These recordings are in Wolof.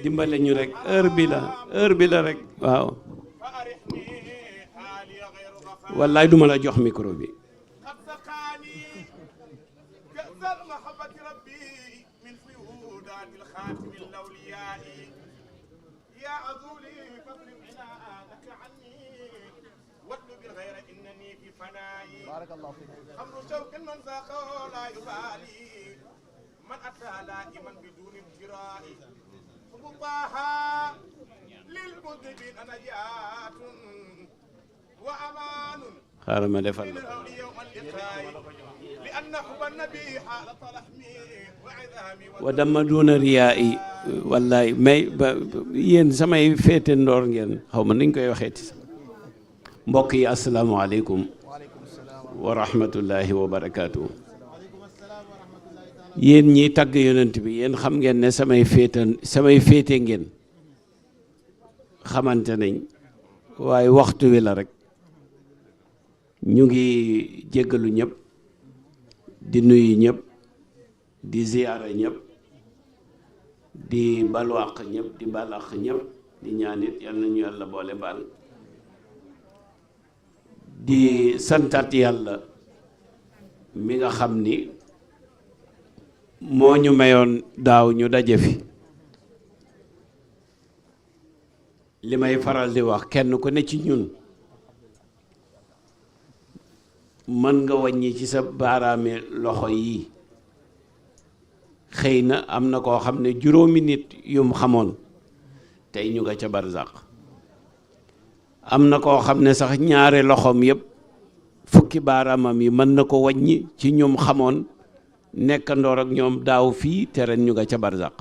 dimbale ñu rek heure bi la rek waaw wallaay duma la jox micro bi بارك الله فيك. خمر شوك من ذاقه لا يبالي من أتى دائما بدون ابتراء فبطاها للمذنبين نجاة وأمان xaaral ma defal من la الهول يوم اللقاء لأن حب النبي حال طلحمي وعظامي wa dama doona riyaa yi wallaay may ba yéen samay féete ndoor ngeen xaw ma nuñ koy waxeeti sax mbokk yi asalaamaaleykum وعليكم السلام. wa rahmatullahi wa barakaatu. yéen ñiy tagg yonent bi yéen xam ngeen ne samay féete ngeen xamante nañ waaye waxtu wi la rek ñu ngi jéggalu ñëpp di nuyu ñëpp di ziyaara ñëpp di balu àq ñëpp di bal àq ñëpp di ñaanit yal nañu yàlla boole baal di santaat yàlla mi nga xam ni moo ñu mayoon daaw ñu daje fi li may faral di wax kenn ku ne ci ñun mën nga wàññi ci sa baaraami loxo yi xëy na am na koo xam ne juróomi nit yum xamoon tey ñu nga ca barzaq am na koo xam ne sax ñaare loxoom yëpp fukki baaraamam yi mën na ko wàññi ci ñum xamoon nekkandoor ak ñoom daaw fii te ren ñu nga ca barzaq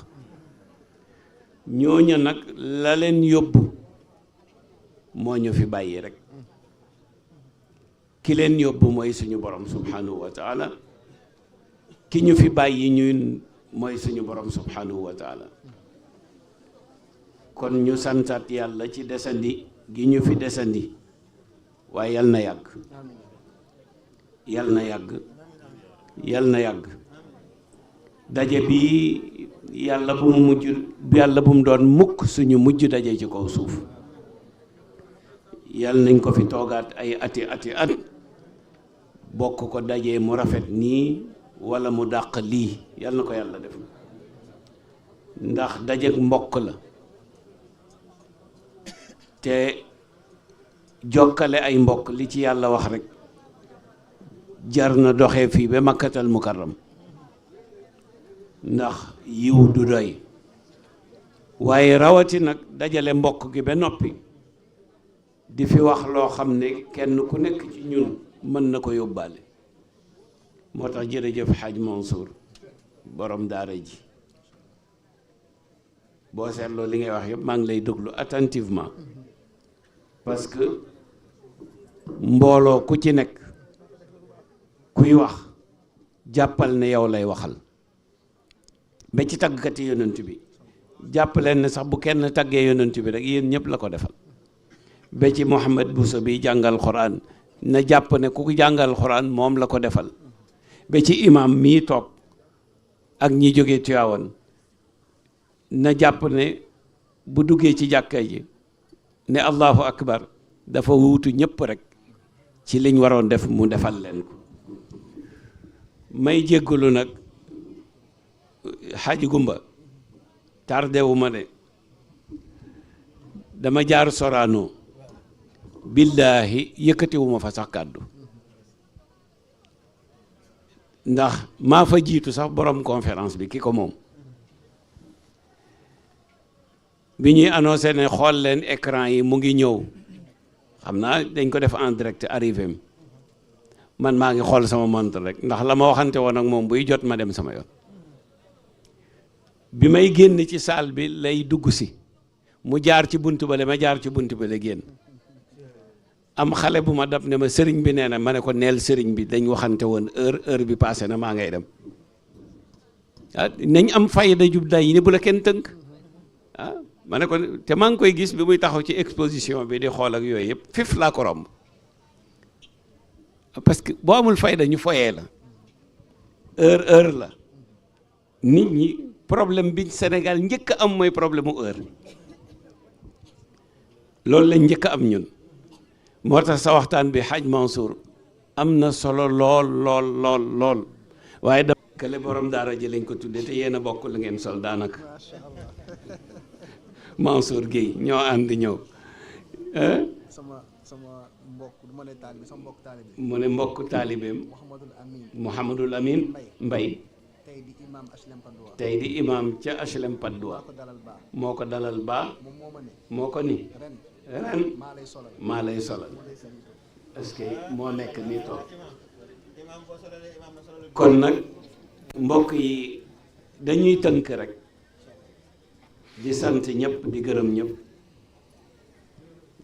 ñooña nag la leen yóbbu moo ñu fi bàyyi rek ki leen yóbbu mooy suñu borom subhanahu wa taala ki ñu fi bàyyi ñun mooy suñu borom subhanahu wa taala kon ñu santaat yàlla ci desandi gi ñu fi desandi waaye yal na yàgg yal na yàgg yal na yàgg daje bi yàlla bu mu doon mukk suñu mujj daje ci kaw suuf yal nañ ko fi toogaat ay ati at bokk ko dajee mu rafet nii walla mu dàq lii yal na ko yàlla def ndax dajeek mbokk la te jokkale ay mbokk li ci yàlla wax rekk jar na doxee fii ba makkatal mukarram ndax yiw du doy waaye rawati nag dajale mbokk gi ba noppi di fi wax loo xam ne kenn ku nekk ci ñun mën na ko yóbbaale moo tax jërëjëf Hadj Mansour borom daara ji boo seetloo li ngay wax yëpp maa ngi lay déglu attentivement parce que mbooloo ku ci nekk kuy wax jàppal ne yow lay waxal ba ci tàggkati yonent bi jàppaleen ne sax bu kenn tàggee yonent bi rek yéen ñëpp la ko defal ba ci Mouhamed Bousso bi jàngal Quran na jàpp ne ku jàngal Quran moom la ko defal ba ci imam mii toog ak ñi jóge Tiwaawan na jàpp ne bu duggee ci jàkka ji ne allahu akbar dafa wuutu ñëpp rek ci liñ waroon def mu defal leen ko may jéggalu nag xaaji gumba tardewu ma de dama jaar Sorano billaahi yëkkatiwuma fa sax kàddu ndax maa fa jiitu sax borom conférence bi ki ko moom bi ñuy annoncé ne xool leen écran yi mu ngi ñëw xam naa dañ ko def en direct arrivé man maa ngi xool sama montre rek ndax la ma waxante woon ak moom buy jot ma dem sama yoon bi may génn ci salle bi lay dugg si mu jaar ci bunt bale ma jaar ci bunt bale génn am xale bu ma dab ne ma sëriñ bi nee na ma ne ko neel sëriñ bi dañ waxante woon heure bi passé na maa ngay dem ah nañ am fayda jub day ni bu la kenn tënk ah ma ne ko te maa ngi koy gis bi muy taxaw ci exposition bi di xool ak yooyu yëpp fif laa ko romb parce que boo amul fayda ñu foyee la heure la nit ñi problème bi Sénégal njëkk a am mooy problème mu heure loolu lañ njëkk a am ñun moo tax sa waxtaan bi Hadj Mansour am na solo lool lool lool lool waaye da kële borom daara ji lañ ko tuddee te yéen a bokk lu ngeen sol daanaka Mansour Guèye ñoo ànd ñëw sama mbokk du ma ne taalibe sama mbokk taalibe mu ne mbokk taalibeem Mouhamadul Amin Mbay tey di imam HLM Padoua tey di imam ca HLM Padoua moo ko dalal baa moo ko ni ren maa lay solal est-ce que moo nekk nii toog kon nag mbokk yi dañuy tënk rek di sant ñëpp di gërëm ñëpp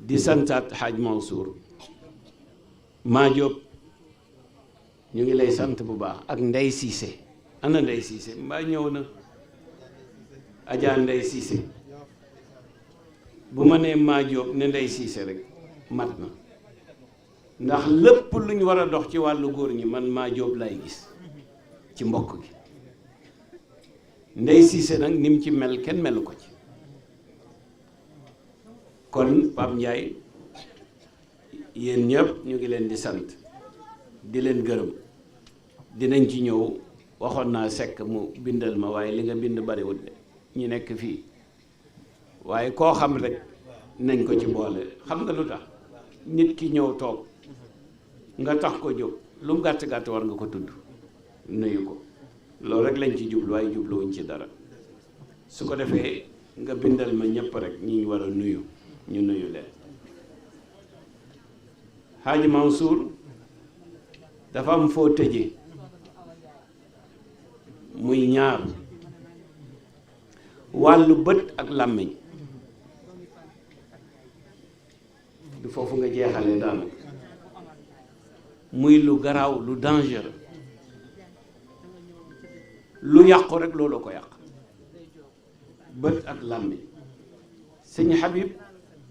di santaat Hadj Mansour maa Jóob ñu ngi lay sant bu baax ak Ndey Siise ana Ndey Siise mbaa ñëw na Adja Ndey Siise bu ma nee maa Jóob ne Ndey Siise rek mat na ndax lépp lu ñu war a dox ci wàllu góor ñi man maa Jóob lay gis ci mbokk gi Ndey Siise nag ni mu ci mel kenn melu ko ci kon Pape Ndiaye yéen ñëpp ñu ngi leen di sant di leen gërëm dinañ ci ñëw waxoon naa Seck mu bindal ma waaye li nga bind bariwul de ñu nekk fii waaye koo xam rek nañ ko ci boole xam nga lu tax nit ki ñëw toog nga tax ko jóg lu mu gàtt gàtt war nga ko tudd nuyu ko loolu rek lañ ci jublu waaye jubluwuñ ci dara su ko defee nga bindal ma ñëpp rek ñi ñu war a nuyu ñu nuyu leen Hadj Mansour dafa am foo tëje muy ñaar wàllu bët ak làmmiñ du foofu nga jeexalee daanaka muy lu garaaw lu dangereux lu yàqu rek loolu ko yàq bët ak làmmiñ sëñ Habib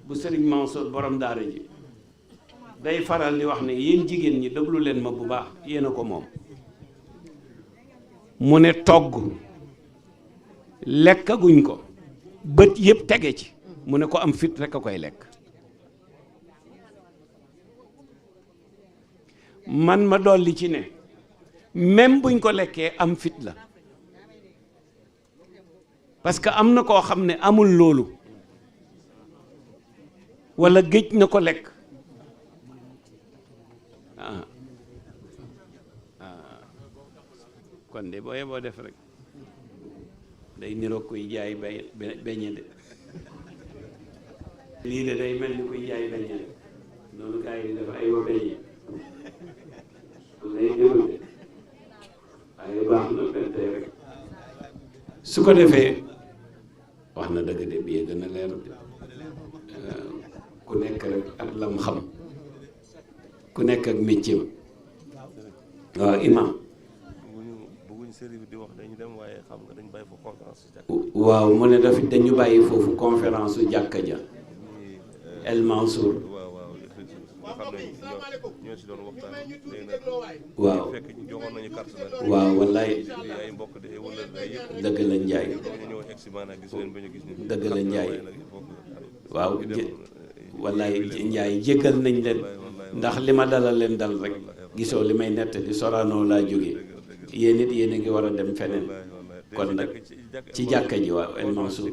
bu sëriñ Mansour borom daara ji day faral di wax ne yéen jigéen ñi déglu leen ma bu baax yéen a ko moom mu ne togg lekkaguñ ko bët yëpp tege ci mu ne ko am fit rek a koy lekk man ma dolli ci ne même buñ ko lekkee am fit la parce que am na koo xam ne amul loolu walla géej na ko lekk kon de booyee boo def rek day niroog kuy jaay beñe de lii de day mel ni kuy jaay beñe de noonu gaa yi def ay wa beñe lay niru de waaye baax na benn tey rek su ko defee wax na dëgg de bi gën a leer de ku nekk rek ak lam xam ku nekk ak métier waaw imam waaw mu ne dafa dañu bàyyi foofu conférence su jàkka ja El Mansour waaw waaw wallaay dëgg la Njaay dëgg la Njaay waaw wallaay Njaay jéggal nañ leen ndax li ma dalal leen dal rek gisoo li may nettali Sorano laa jóge yéen it yéen a ngi war a dem feneen kon nag ci jàkka ji waaw El Mansour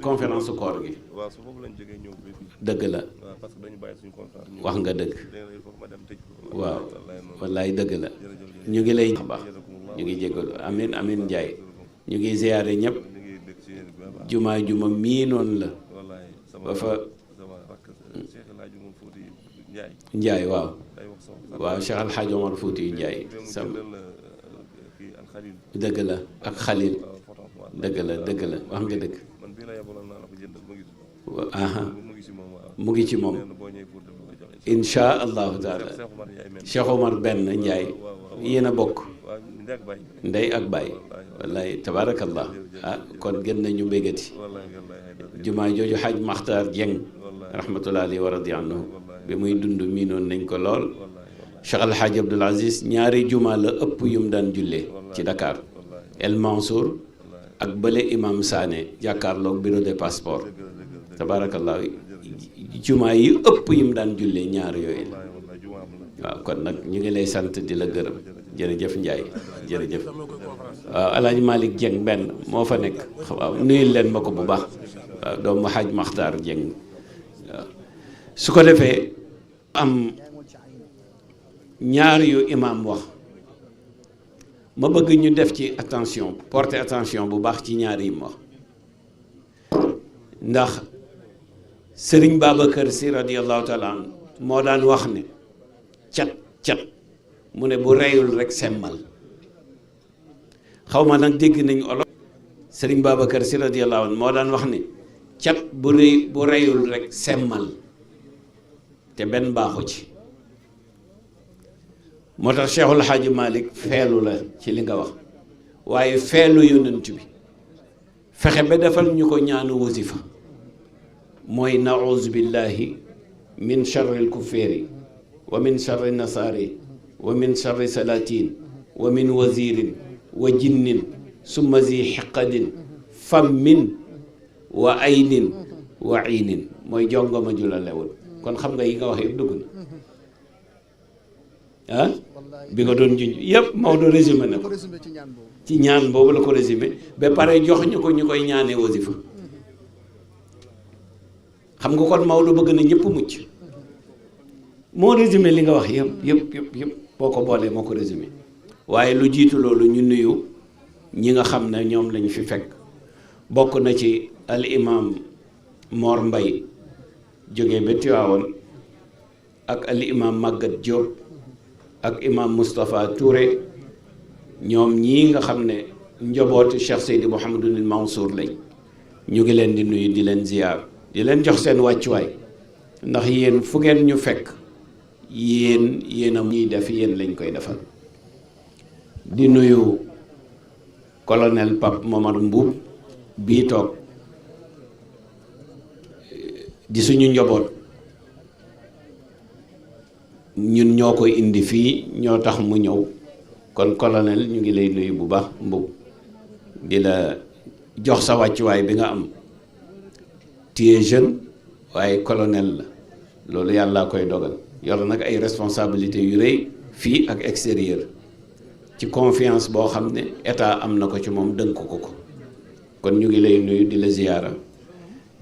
conférence koor gi dëgg la wax nga dëgg waaw wallaay dëgg la ñu ngi lay baax ñu ngi jégalu amin amin Njaay ñu ngi ziyaare ñëpp jumaa juma mii noonu la ba fa Njaay waaw waaw Cheikh Al Hadj Omar Fouti Njaay sam dëgg la ak Xalil dëgg la wax nga dëgg aha mu ngi ci moom insha allahu taala Cheikh Omar benn Njaay yéen a bokk ndey ak baay wallaay tabaarakallah kon gën nañu béggati jumaa jooju Xaaj Maxtaar Jeng rahmatullah alayhi wa radi anhu bi muy dund miinoon nañ ko lool Cheikh Al Hadj Abdoul Aziz ñaari jumaa la ëpp yum daan jullee ci Dakar El Mansour ak bële imam Sané jàkkaarloog bureau de passeport tabarakallah jumaa yi ëpp yi mu daan jullee ñaar yooyu la waaw kon nag ñu ngi lay sant di la gërëm jërëjëf Ndiaye jërëjëf waaw Alaaji Malick Dieng benn moo fa nekk waaw nuyul leen ma ko bu baax waaw doomu Hadj Makhtar Dieng waaw su ko defee am ñaar yu imam wax ma bëgg ñu def ci attention porter attention bu baax ci ñaar yi mu wax ndax Sëriñ Babacar Si radiyallahu taala anhu moo daan wax ne cat mu ne bu reyul rek semmal xaw ma nag dégg nañu olof. Sëriñ Babacar Si radiyallahu anhu moo daan wax ne cat bu reyul rek semmal te benn baaxu ci moo tax Cheikhul Hadji Malick feelu la ci li nga wax waaye feelu yonent bi fexe ba defal ñu ko ñaanu wasifa mooy nauzu billahi min charri lkufféeri wa min charri nasaari wa min charri salatin wa min wazirin wa jinnin summa zi xiqadin fammin wa aynin wa iinin mooy jongoma ju la lewul kon xam nga yi nga wax yëpp dugg na ah bi nga doon junj yëpp Maodo résumé na ko ci ñaan boobu la ko résumé ba pare jox ñu ko ñu koy ñaanee wasifa xam nga kon Maodo bëgg na ñëpp mucc moo résumé li nga wax yëpp boo ko boolee moo ko résumé waaye lu jiitu loolu ñu nuyu ñi nga xam ne ñoom lañu fi fekk bokk na ci al imam Mor Mbay jóge ba Tiwaawan ak al imam Maguette Diop ak imam Moustapha Touré ñoom ñii nga xam ne njobootu Cheikh Seydi Mouhamadul Mansour lañ ñu ngi leen di nuyu di leen ziyaar di leen jox seen wàccuwaay ndax yéen fu ngeen ñu fekk yéen a ñuy def yéen lañ koy defal di nuyu colonel Pape Momar Mbuub bii toog di suñu njaboot ñun ñoo koy indi fii ñoo tax mu ñëw kon colonel ñu ngi lay nuyu bu baax Mbuub di la jox sa wàccuwaay bi nga am téye jeune waaye colonel la loolu yàlla koy dogal yor nag ay responsabilités yu rëy fii ak extérieur ci confiance boo xam ne état am na ko ci moom dënk ko kon ñu ngi lay nuyu di la ziyaara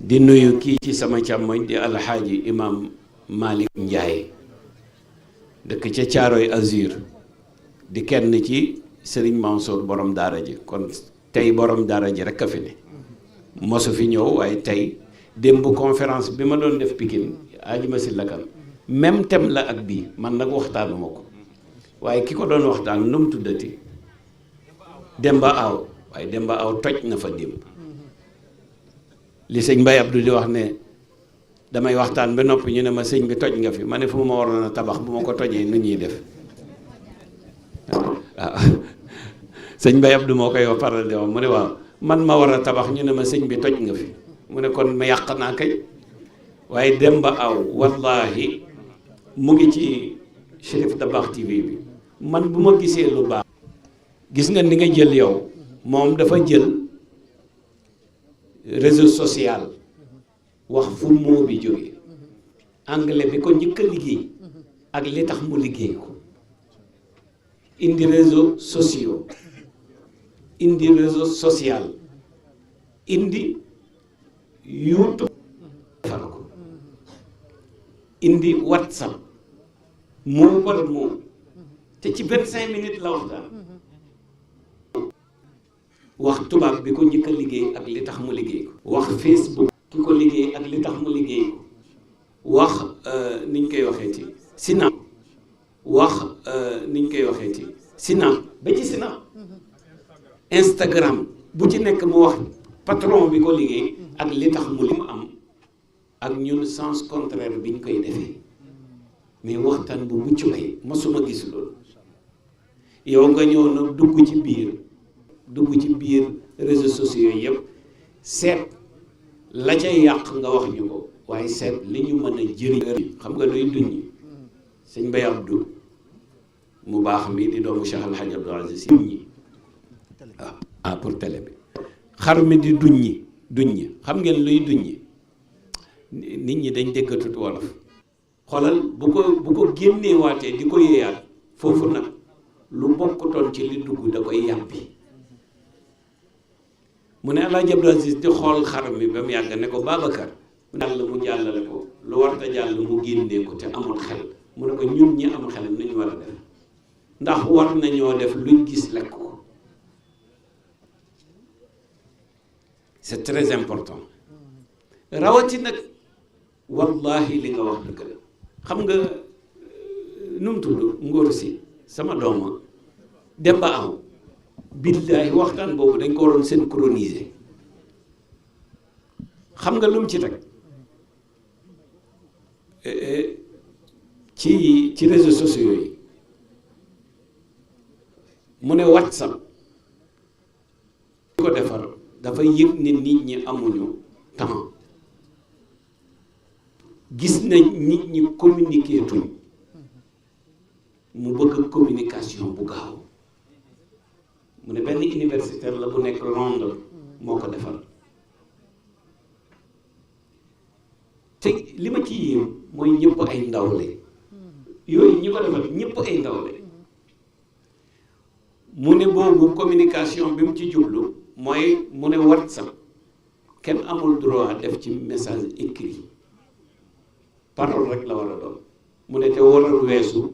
di nuyu kii ci sama càmmoñ di alxaaji imam Malick Ndiaye dëkk ca Caaroy Azur di kenn ci Serigne Mansour borom daara ji kon tey borom daara ji rek a fi ne mosu fi ñëw waaye tey démb conférence bi ma doon def Pikine ajuma si lakan même thème la ak bii man nag waxtaanuma ko waaye ki ko doon waxtaan nu mu tuddati Demba Aw waaye Demba Aw toj na fa démb li sëñ Mbaye Abdou di wax ne damay waxtaan ba noppi ñu ne ma sëñ bi toj nga fi ma ne fu ma waroon a tabax bu ma ko tojee nu ñuy def waaw sëñ Mbaye Abdou moo koy wax faral di wax mu ne waaw man ma war a tabax ñu ne ma sëñ bi toj nga fi mu ne kon ma yàq naa kay waaye Demba Aw wallahi mu ngi ci Cherif Dabakh TV bi man bu ma gisee lu baax gis nga ni nga jël yow moom dafa jël réseau social wax fu moo bi jóge anglais bi ko njëkk a liggéey ak li tax mu liggéey ko indi réseaux sociaux indi réseau social indi YouTube defal ko indi WhatsApp moo par moo te ci 25 minutes la waxtaan wax tubaab bi ko njëkk a liggéey ak li tax mu liggéey ko wax Facebook ki ko liggéey ak li tax mu liggéey ko wax niñ koy waxee ci Snap wax niñ koy waxee ci Snap ba ci Snap Instagram bu ci nekk mu wax patron bi ko liggéey ak li tax mu li mu am ak ñun sens contraire biñ koy defee mais waxtaan bu mucc ay mosuma gis loolu yow nga ñëw nag dugg ci biir réseaux sociaux yëpp seet la ca yàq nga wax ñu ko waaye seet li ñu mën a jëriñ xam nga luy duñ sëñ Mbaye Abdou mu baax mi di doomu Cheikh El Hadj Abdou Aziz ñi waaw pour télé bi xar mi di duññi xam ngeen luy duññi nit ñi dañ déggatut wolof xoolal bu ko génnee waatee di ko yéeyaat foofu nag lu bokkutoon ci li dugg da koy yàbbi mu ne Alaaji Abdou Aziz di xool xar mi ba mu yàgg ne ko Babacar yàlla mu jàllale ko lu warta jàll mu génnee ko te amul xel mu ne ko ñun ñi am xel nañu war a def ndax war nañoo def luñ gis lekk ko c'est très important rawati nag wallahi li nga wax dëgg la xam nga nu mu tudd ngóor si sama dooma Demba Aw billaahi waxtaan boobu dañ ko waroon synchroniser xam nga lu mu ci teg ci réseaux sociaux yi mu ne WhatsApp ko defar dafa yëg ne nit ñi amuñu temps gis na nit ñi communiquer tuñ mu bëgg communication bu gaaw mu ne benn universitaire la bu nekk Londres moo ko defar te li ma ci yéem mooy ñëpp ay ndaw la yooyu ñi ko defar ñëpp ay ndaw la mu ne boobu communication bi mu ci jublu mooy mu ne WhatsApp kenn amul droit def ci message écrit parole rek la war a doon mu ne te waral weesu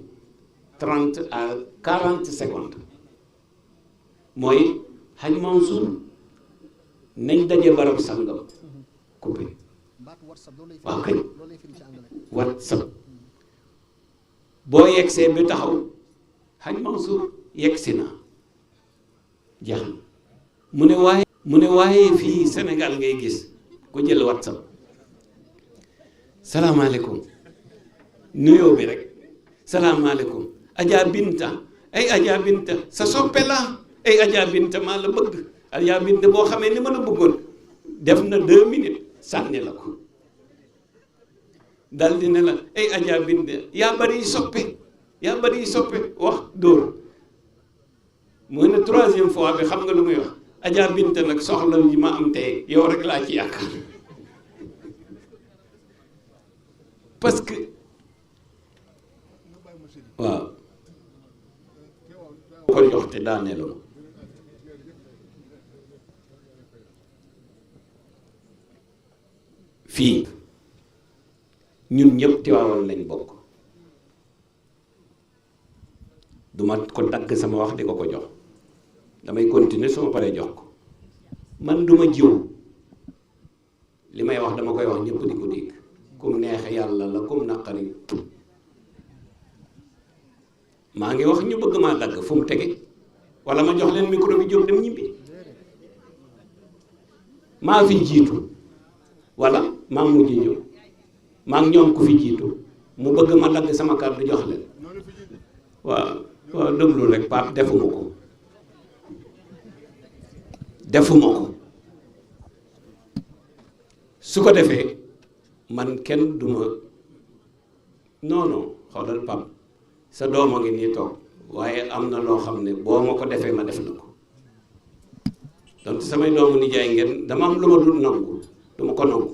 30 à 40 secondes mooy Haj Mansour nañ daje barab sangam coupé waaw kañ WhatsApp boo yegsee bi taxaw Haj Mansour yegsi na jeex na mu ne waaye fii Sénégal ngay gis ku jël WhatsApp salaamaaleykum nuyoo bi rek salaamaaleykum Adja Binta ay Adja Binta sa soppe la ay Adja Binta maa la bëgg Adja Binta boo xamee ni ma la bëggoon def na 2 minutes sànni la ko dal di ne la ay Adja Binta yaa bari soppe wax dóor mooy ne 3e fois bi xam nga lu muy wax Adja Binta nag soxla yi ma am tey yow rek laa ci yaakaar parce que waaw ko jox te daaneelu ma fii ñun ñëpp Tiwaawan lañ bokk duma ko dagg sama wax di ko jox damay continuer su ma paree jox ko man duma jiw li may wax dama koy wax ñëpp di ko dégg kum neex yàlla la kum naqari maa ngi wax ñu bëgg maa dagg fu mu tege wala ma jox leen micro bi jóg dem ñibbi maa fi jiitu wala maa mujj ñëw maa ngi ñoom ku fi jiitu mu bëgg ma dagg sama kàddu jox leen waaw déglu rek Pape defuma ko su ko defee man kenn duma non xoolal Pape sa doom a ngi nii toog waaye am na loo xam ne boo ma ko defee ma def na ko donc samay doomu nijaay ngeen dama am lu ma dul nangu duma ko nangu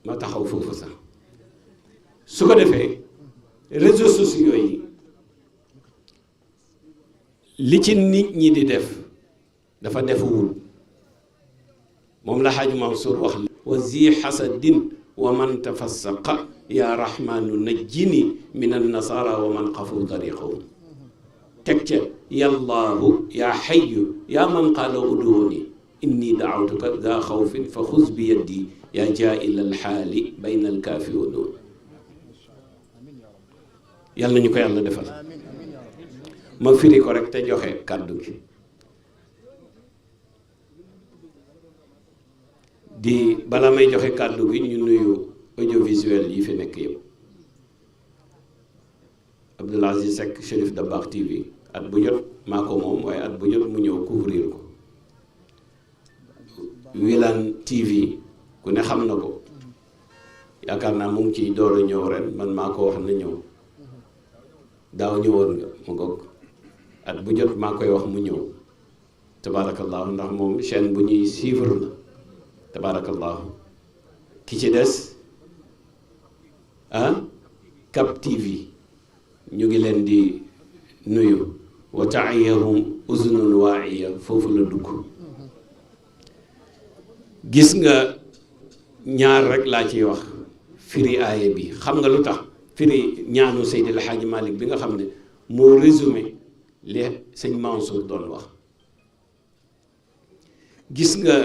ma taxaw foofu sax su ko defee réseaux sociaux yi li ci nit ñi di def dafa defuwul moom la Xaaj Mansour wax wa zi xasadin wa man tafassaqa ya rahmanu najjini min annasara wa man qafu tariqahum teg ca yallaahu ya xayu ya man qaala uduuni inni daawtuka da xawfin fa xuz bi yaddi ya jaa'ila alxaali bayna alkaafi wa nuun yàlla nañu ko yàlla defal ma firi ko rek te joxe kàddu gi di bala may joxe kàddu gi ñu nuyu audiovisuel yi fi nekk yëpp Abdoul Aziz Seck Chérif Dabakh TV at bu jot maa ko moom waaye at bu jot mu ñëw couvrir ko Wilane TV ku ne xam na ko yaakaar naa mu ngi ciy door a ñëw ren man maa ko wax na ñëw daaw ñëwoon nga mu ngoog at bu jot maa koy wax mu ñëw tabaarakallaahu ndax moom chaîne bu ñuy suivre la tabaarakallaahu ki ci des Cap TV ñu ngi leen di nuyu wa taiyahum uznun waa'iya foofu la dugg gis nga ñaar rek laa ciy wax firi aaya bi xam nga lu tax firi ñaanu Seydi El Hadji Malick bi nga xam ne moo résumé li sëñ Mansour doon wax gis nga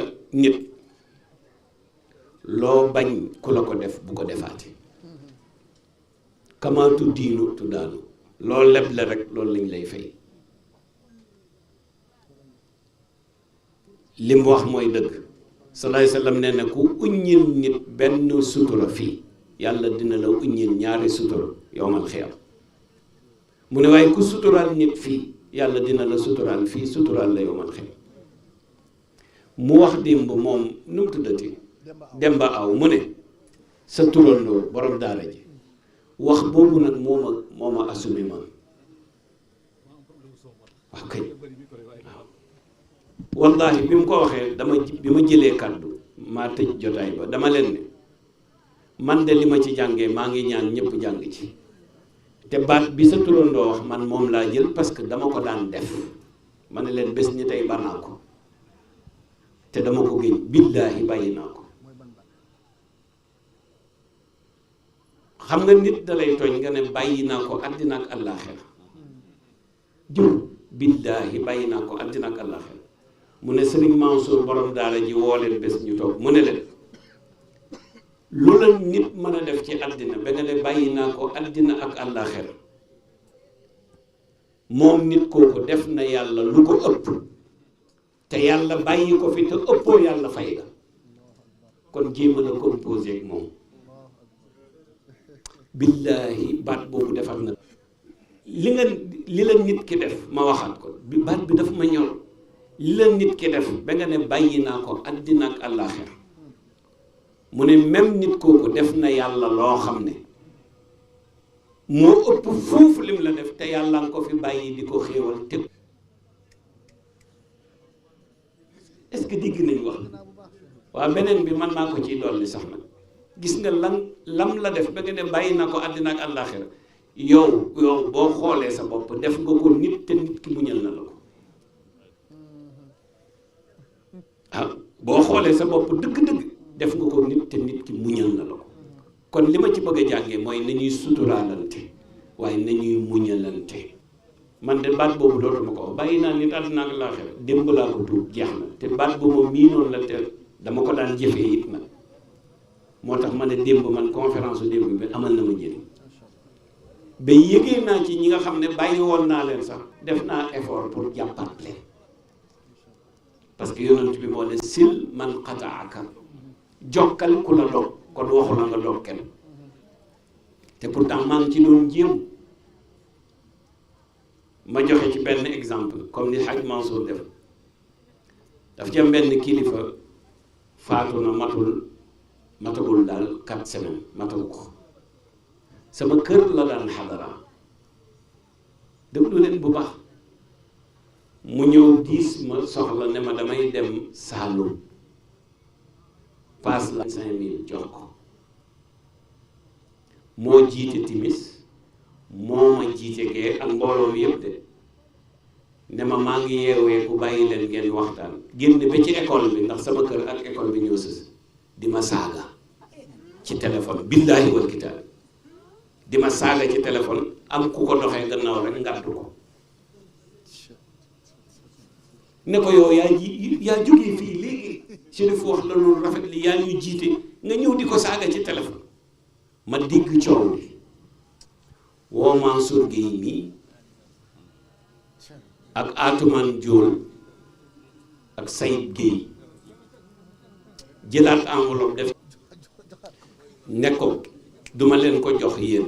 nit loo bañ ku la ko def bu ko defaati kamaatu diinu tuddaanu loolu leb la rek loolu lañ lay fay li mu wax mooy dëgg salaay sallam nee na ku uññil nit benn sutura fii yàlla dina la uññil ñaari sutura yowmal xiyam mu ne waaye ku suturaal nit fii yàlla dina la suturaal fii suturaal la yowmal xiyam mu wax démb moom nu mu tuddati Demba Aw mu ne sa turandoo borom daara ji wax boobu nag moo ma assumé man waaw kay waaw wallahi bi mu ko waxee bi ma jëlee kàddu maa tëj jotaay ba dama leen ne man de li ma ci jàngee maa ngi ñaan ñëpp jàng ci te baat bi sa turandoo wax man moom laa jël parce que dama ko daan def ma ne leen bés ni tey banaa ko te dama ko génn billaahi bàyyi naa ko xam nga nit dalay tooñ nga ne bàyyi naa ko àddina ak àllaaxira jur billaahi bàyyi naa ko àddina ak àllaaxira mu ne Sëriñ Mansour borom daara ji woo leen bés ñu toog mu ne leen lu la nit mën a def ci àddina ba nga ne bàyyi naa ko àddina ak àllaaxira moom nit kooku def na yàlla lu ko ëpp te yàlla bàyyi ko fi te ëppoo yàlla fay la kon jéema la composé ak moom billaahi baat boobu defar na li la nit ki def ma waxaat ko bi baat bi daf ma ñor li la nit ki def ba nga ne bàyyi naa ko àddina ak àllaaxira mu ne même nit kooku def na yàlla loo xam ne moo ëpp foofu lim la def te yàlla nga ko fi bàyyi di ko xéewal te est-ce que digg nañ wax waaw beneen bi man maa ko ciy dolli sax nag gis nga lam la def ba nga ne bàyyi na ko àddina ak àllaaxira yow boo xoolee sa bopp def nga ko nit te nit ki muñal na la ko boo xoolee sa bopp dëgg-dëgg def nga ko nit te nit ki muñal na la ko kon li ma ci bëgg a jàngee mooy nañuy suturaalante waaye nañuy muñalante man de baat boobu dootuma ko wax bàyyi naa nit àddina ak àllaaxira démb laa ko tuub jeex na te baat boobu moom mii noonu la te dama ko daan jëfee it nag moo tax ma ne démb man conférence u démb bi amal na ma njëriñ ba yëgee naa ci ñi nga xam ne bàyyi woon naa leen sax def naa effort pour jàppat leen parce que yonent bi moo ne sil man qataaka jokkal ku la dog kon waxu la nga dog kenn te pourtant maa ngi ci doon jéem ma joxe ci benn exemple comme ni Hadj Mansour def daf ci am benn kilifa faatu na matagul daal 4 semaines matagu ko sama kër la daan xadara déglu leen bu baax mu ñëw diis ma soxla ne ma damay dem Saalum paas la 5000 jox ko moo jiite timis moo ma jiite gee ak mbooloo mi yëpp de ne ma maa ngi yeewee ku bàyyi leen ngeen waxtaan génn ba ci école bi ndax sama kër ak école bi ñëw sës di ma saaga ci téléphone billaahi wal kitaab di ma saaga ci téléphone am ku ko doxee gannaaw rek ngattu ko ne ko yow yaa jógee fii léegi Chérif wax la loolu rafet li yaa ñuy jiite nga ñëw di ko saaga ci téléphone ma dégg coow li woo Mansour Guèye mii ak Atoumane Diol ak Sayid Guèye jëlaat enveloppe def ne ko duma leen ko jox yéen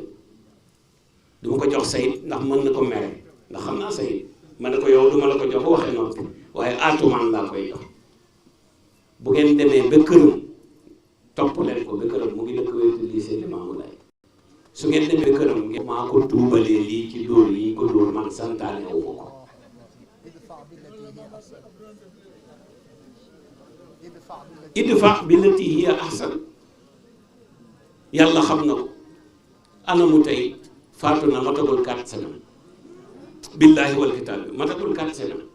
duma ko jox Sayid ndax mën na ko mere ndax xam naa Sayid ma ne ko yow duma la ko jox waxee noonu waaye Atoumane laa koy jox bu ngeen demee ba këram topp leen ko ba këram mu ngi dëkk wetu lycée Limamou Laye su ngeen demee ba këram maa ko tuubalee lii ci dóor yi ñu ko dóor man santaane wu ko idfa billati hiya ahsan yàlla xam na ko anamu tey faatu na matagul 4 semaines billaahi wal kitaab bi matagul 4 semaines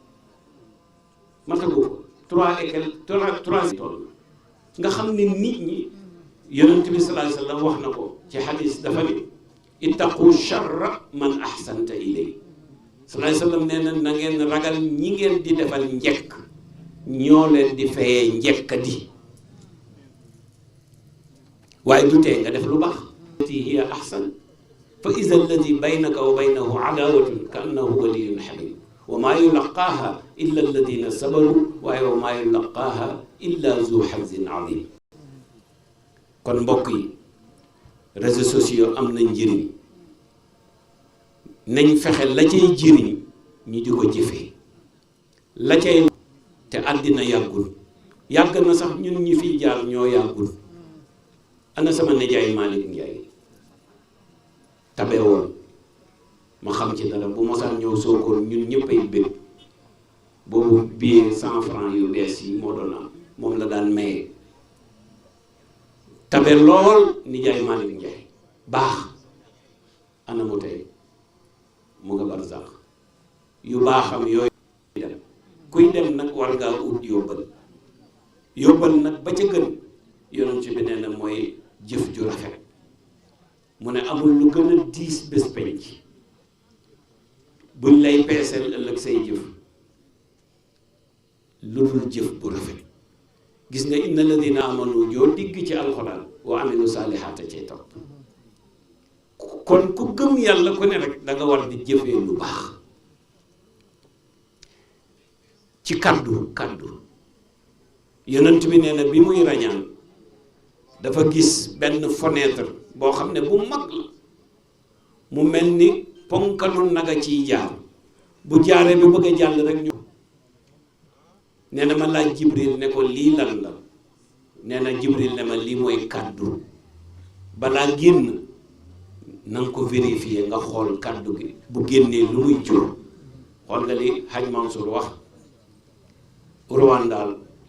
matagul ko 3 et quelques 3 toll nga xam ne nit ñi yonent bi sallallahu alayhi wa sallam wax na ko ci xadis dafa ne ittaqu sharra man ahsanta ilay sallallahu alayhi wa sallam nee na ngeen ragal ñi ngeen di defal njekk ñoo leen di fayee njekkadi waaye du tee nga def lu baax ti hiya ahsan fa iza alladi baynaka wa baynahu adawatun ka annahu waliyyun hamim wa maa yulaqaaha illa alladina sabaru waaye wa maa yulaqaaha illa zu hazin azim kon mbokk yi réseaux sociaux am na njëriñ nañ fexe la cay jëriñ ñu di ko jëfee la cay te àddina yàggul yàgg na sax ñun ñi fiy jaar ñoo yàggul ana sama nijaay Malick Ndiaye tabe woon ma xam ci dara bu mosaan ñëw Sokone ñun ñëpp ay bëgg boobu billet 100 francs yu bees yi moo doon am moom la daan maye tabe lool nijaay Malick Ndiaye baax ana mu tey mu nga barzaq yu baaxam yooyu dem kuy dem nag war ngaa ut yóbbal nag ba ca gën yonent bi nee na mooy jëf ju rafet mu ne amul lu gën a diis bés penc buñ lay peeseel ëllëg say jëf lu dul jëf bu rafet gis nga inna alladina amanu joo digg ci alxuraan wa amilu saalihaata cay topp kon ku gëm yàlla ku ne rek da nga war di jëfee lu baax ci kaddu yonent bi nee na bi muy rañaan dafa gis benn fenêtre boo xam ne bu mag la mu mel ni ponkalu naga ciy jaar bu jaaree bi bëgg a jàll rek ñu nee na ma laaj Jibril ne ko lii lan la nee na Jibril ne ma lii mooy kàddu balaa génn na nga ko vérifier nga xool kàddu gi bu génnee lu muy jur xool nga li Hadj Mansour wax Rwanda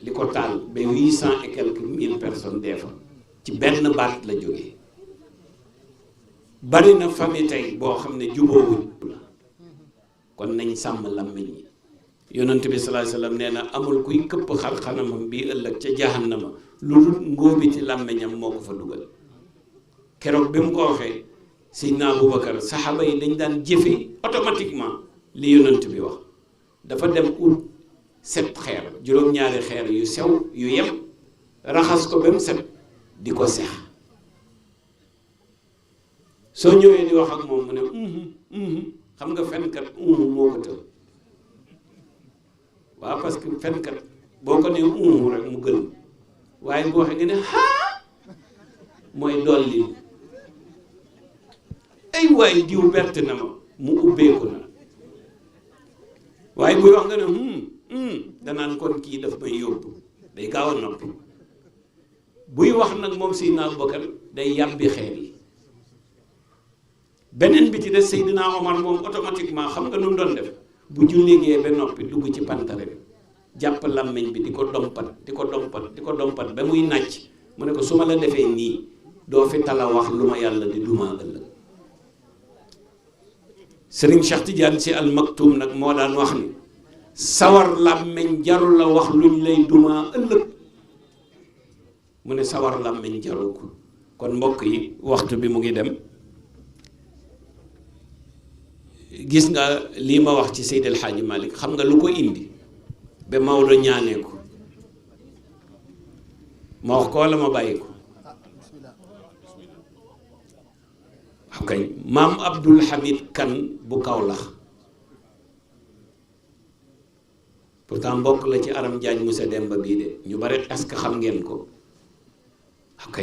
li ko taal ba 800 et quelques mille personnes dee fa ci benn baat la jógee bari na famille tey boo xam ne jubóowuñ la kon nañ sàmm làmmiñ yi yonent bi sallallahu alayhi wasallam nee na amul kuy këpp xar-xanamam bii ëllëg ca jahannama lu dul ngóobi ci làmmiñam moo ko fa dugal keroog bi mu ko waxee Seydina Aboubacar saxaaba yi dañ daan jëfe automatiquement li yonent bi wax dafa dem ut 7 xeer juróom-ñaari xeer yu sew yu yem raxas ko ba mu set di ko seex soo ñëwee di wax ak moom mu ne xam nga fenkat moo ko tël waaw parce que fenkat boo ko nee rek mu gën waaye boo waxee nga ne mooy dolli ay waay diw berte na ma mu ubbeeku na waaye buy wax nga ne danaan kon kii daf may yóbbu day gaaw a noppi buy wax nag moom Seydina Abubakar day yàbbi xeer yi beneen bi ci des Seydina Omar moom automatiquement xam nga nu mu doon def bu julligee ba noppi dugg ci pantare bi jàpp làmmiñ bi di ko dompat ba muy nàcc mu ne ko su ma la defee nii doo fi tala wax lu ma yàlla di duma ëllëg Serigne Cheikh Tidiane Sy Al Maktoum nag moo daan wax ni sawar làmmiñ jarul la wax luñ lay duma ëllëg mu ne sawar làmmiñ jarul ko kon mbokk yi waxtu bi mu ngi dem gis nga lii ma wax ci Seydi El Hadji Malick xam nga lu ko indi ba Maodo ñaanee ko ma wax ko walla ma bàyyi ko ok maam Abdul Hamid Kan bu Kawlax pourtant mbokk la ci Aram Jaañ Musa Demba bii de ñu bari est-ce que xam ngeen ko ok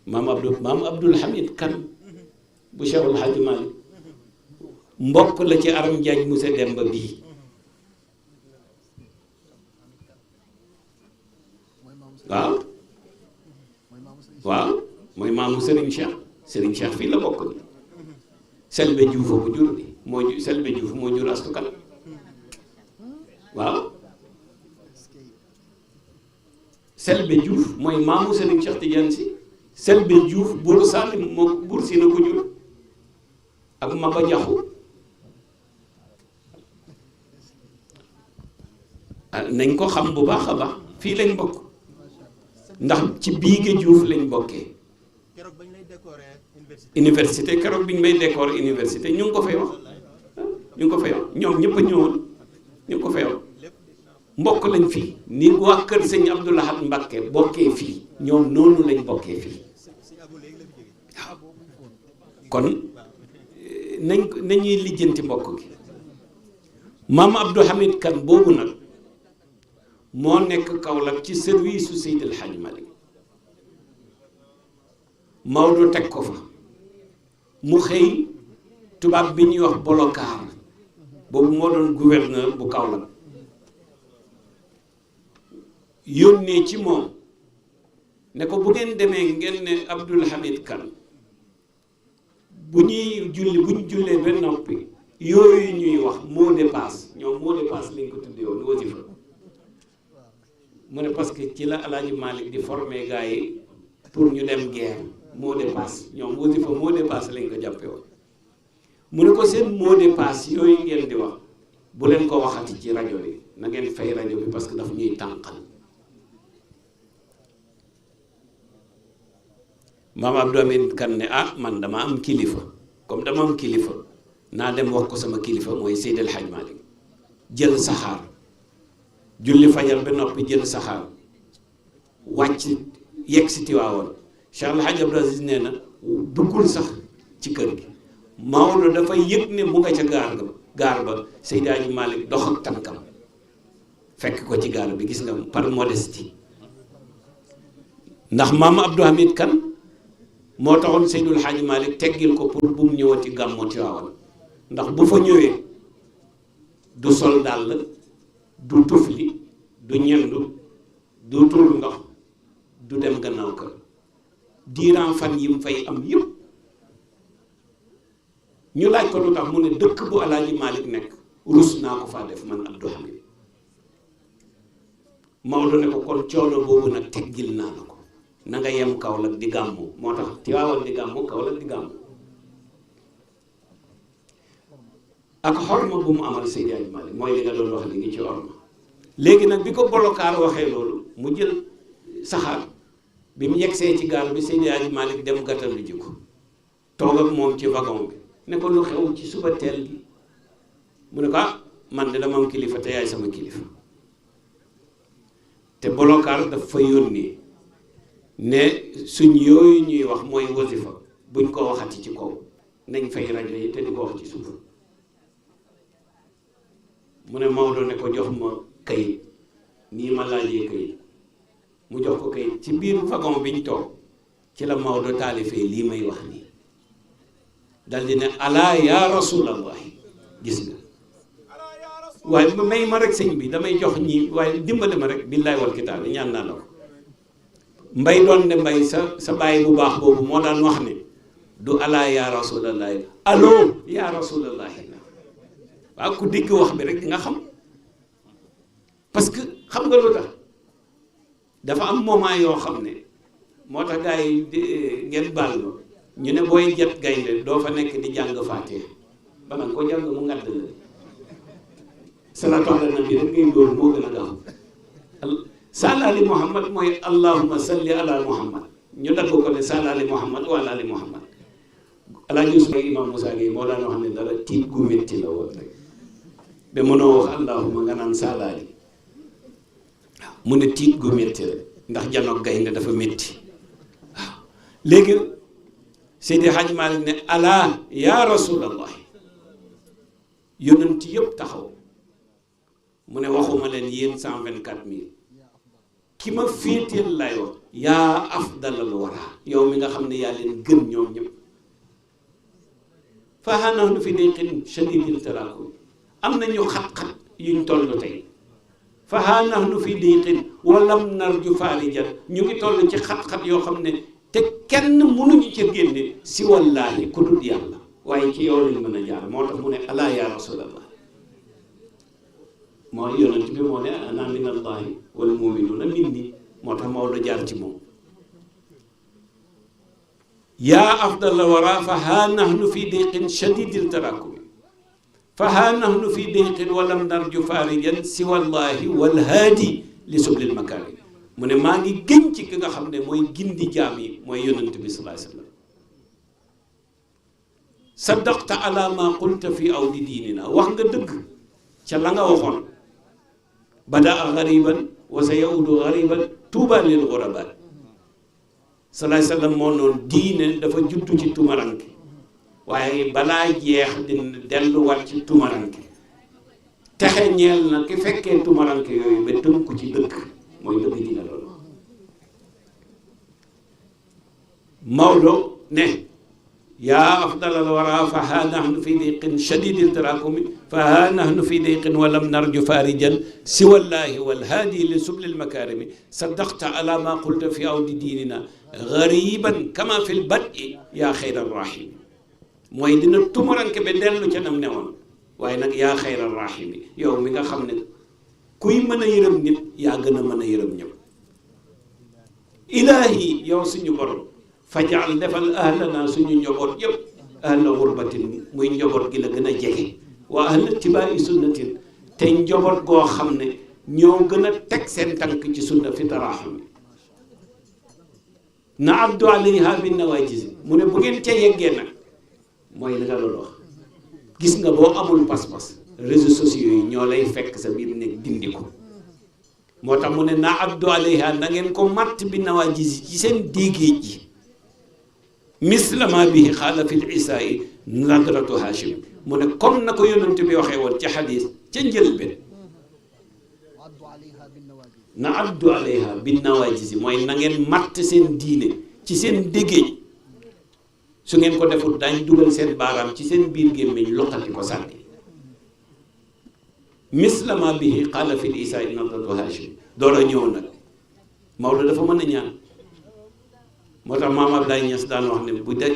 maam Abdul Hamid Kan bu Cheikhul Hadji Malick mbokk la ci Aram Jaañ Musa Demba bii waaw mooy maamu Serigne Cheikh fii la bokk ni Selbe Diouf ko jur bi Selbe Diouf moo jur Astu Kan Selbe Diouf mooy maamu Serigne Cheikh Tidiane Sy. Selbe Diouf buuru Saalum moo buur si na ko jur ak Maba Jaxu nañ ko xam bu baax a baax fii lañ bokk ndax ci biige Diouf lañ bokkee université keroog bi ñu may décorer université ñu ngi ko fay wax ñoom ñëpp a ñëwoon ñu ngi ko fay wax mbokk lañ fii ni waa kër sëñ Abdou Lahad Mbacké bokkee fii ñoom noonu lañ bokkee fii waaw kon nañuy lijjanti mbokk gi maam Abdou Hamid Kane boobu nag moo nekk Kaolack ci service su Seydil Hadj Malick Maodo teg ko fa mu xëy tubaab bi ñuy wax Bolokaar boobu moo doon gouverneur bu Kaolack yónnee ci moom ne ko bu ngeen demee ngeen ne Abdoul Hamid Kane bu ñu jullee ba noppi yooyu ñuy wax mot de passe ñoom mot de passe lañ ko tuddee woon wasifa mu ne parce que ci la Alaaji Malick di former gars yi pour ñu dem guerre mot de passe ñoom wasifa mot de passe lañ ko jàppe woon mu ne ko seen mot de passe yooyu ngeen di wax bu leen ko waxati ci rajo bi na ngeen fay rajo bi parce que daf ñuy tànqal maam Abdou Hamid Kane ne ah man dama am kilifa comme dama am kilifa naa dem wax ko sama kilifa mooy Seydi El Hadj Malick jël saxaar julli fajar ba noppi jël saxaar wàcc yegg si Tiwaawoon Cheikh El Hadj Abdou Aziz nee na duggul sax ci kër gi Maodo dafay yëg ne mu nga ca gaar ba Seydi El Hadj Malick dox ak tànkam fekk ko ci gaar bi gis nga par modestie ndax maam Abdou Hamid Kane moo taxoon Seydul Hadji Malick teggil ko pour bu mu ñëwati gàmmu Tiwaawan ndax bu fa ñëwee du sol dàll du tufli du ñendu du tur ndox du dem gannaaw kër diiran fan yi mu fay am yëpp ñu laaj ko lu tax mu ne dëkk bu Alaaji Malick nekk rus naa ko faa def man Abdou Hamid Maodo ne ko kon coono boobu nag teggil naa la ko na nga yem Kaolack di gàmmu moo tax Tiwaawan di gàmmu Kaolack di gàmmu ak xorma bu mu amal Seydi Hadji Malick mooy li nga doon wax léegi ci orma léegi nag bi ko bolokaar waxee loolu mu jël saxaar bi mu yegsee ci gaal bi Seydi Hadji Malick dem gàttalu ji ko toog ak moom ci wagon bi ne ko lu xew ci suba teel gi mu ne ko ah man de dama am kilifa te yaay sama kilifa te bolokaar daf fa yónnee ne suñ yooyu ñuy wax mooy wasifa buñ ko waxati ci kaw nañ fay rajo yi te di ko wax ci suuf mu ne Maodo ne ko jox ma kayit nii ma laajee kayit mu jox ko kayit ci biir wagon biñ toog ci la Maodo taalifee lii may wax nii dal di ne alaa yaa rasulallahi gis nga waaye may ma rek sëñ bi damay jox ñi waaye dimbale ma rek billaay wal kitaab ñaan naa la ko mbay doon ne mbay sa bàyyi bu baax boobu moo daan wax ne du alaa yaa rasulallahi allo yaa rasulallahi waaw ku dégg wax bi rek nga xam parce que xam nga lu tax dafa am moment yoo xam ne moo tax gars yi ngeen baal ma ñu ne booy jet gaynde doo fa nekk di jàng Faatiha ba nag ko jàng mu ngadd la salaatu ala nabi rek ngay dóor moo gën a gaaw salaali Muhammad mooy allahumma salli ala Muhammad ñu dagg ko ne salaali Muhammad wala ali Muhammad alaaji Usmaan imam Moussa Gueye moo daan wax ne dara tiit gu métti la woon rek ba mënoo wax allahumma nga naan salaali waaw mu ne tiit gu métti rek ndax janoog gaynde dafa métti waaw léegi Seydi Hadji Malick ne alaa yaa rasulallah yonent yëpp taxaw mu ne waxuma leen yéen 124 000 ki ma féeteel lay wax yaa afdalal wara yow mi nga xam ne yaa leen gën ñoom ñëpp fa haa nahnu fi dayqin shadidil taraakum am nañu xat-xat yuñ toll tey fa haa nahnu fi dayqin walam narju faarijan ñu ngi toll ci xat-xat yoo xam ne te kenn mënuñu ca génne si wallaahi ku dul yàlla waaye ci yow lañ mën a jaar moo tax mu ne alaa yaa rasulallah mooy yonent bi moo ne ana min allahi wal muminuuna minni moo tax Maodo jaar ci moom yaa afdal wara fa haa nahnu fi dayqin shadidil tarakumi fa haa nahnu fi dayqin walam narju farijan siwallahi walhaadi li sublil makaari mu ne maa ngi gën ci ki nga xam ne mooy gindi jaam yi mooy yonent bi sallallahu alayhi wa sallam saddaqta ala ma qulta fi awdi diinina wax nga dëgg ca la nga waxoon badaa gariban wa sa yaudu gariban tuuba lil gurabaat salaay sallam moo noonu diine dafa juddu ci tumaranke waaye balaa jeex dina delluwaat ci tumaranke texe ñeel na ki fekkee tumaranke yooyu ba tënku ci dëkk mooy dëgg dina loolu Maodo ne yaa afdalal wara fa haa nahnu fi dayqin shadidil tarakumi fa haa nahnu fi dayqin walam narju farijan siwallahi walhaadi li sublil makarimi saddaqta ala ma qulta fi awdi diinina gariban kama fil bad'i yaa xayral rahimi mooy dina tumuranke ba dellu ca nam ne woon waaye nag yaa xayral rahimi yow mi nga xam ne kuy mën a yërëm nit yaa gën a mën a yërëm ñëpp ilaahi yow suñu borom fajal defal ahlana suñu njaboot yëpp ahla xurbatin muy njaboot gi la gën a jege waa ahla tibaa'i sunnatin te njaboot goo xam ne ñoo gën a teg seen tànk ci sunna fi taraaxum na abdu alayha bin nawajisi mu ne bu ngeen ca yeggee nag mooy li nga doon wax gis nga boo amul pas-pas réseaux sociaux yi ñoo lay fekk sa biir nekk dindi ko moo tax mu ne na abdu alayha na ngeen ko matt bi nawajisi ci seen déggéej ji mislama bihi xaala fil isaa'i nadratu hashim mu ne comme na ko yonent bi waxee woon ci xadis ca njëlbeen na addu alayha bin nawajisi mooy na ngeen matt seen diine ci seen déggéej su ngeen ko deful dañ dugal seen baaraam ci seen biir gémmiñ loqati ko sànni mislama bihi xaala fil isaa'i nadratu hashim door a ñëw nag Maodo dafa mën a ñaan moo tax maam Abdoulaye Niass daan wax ne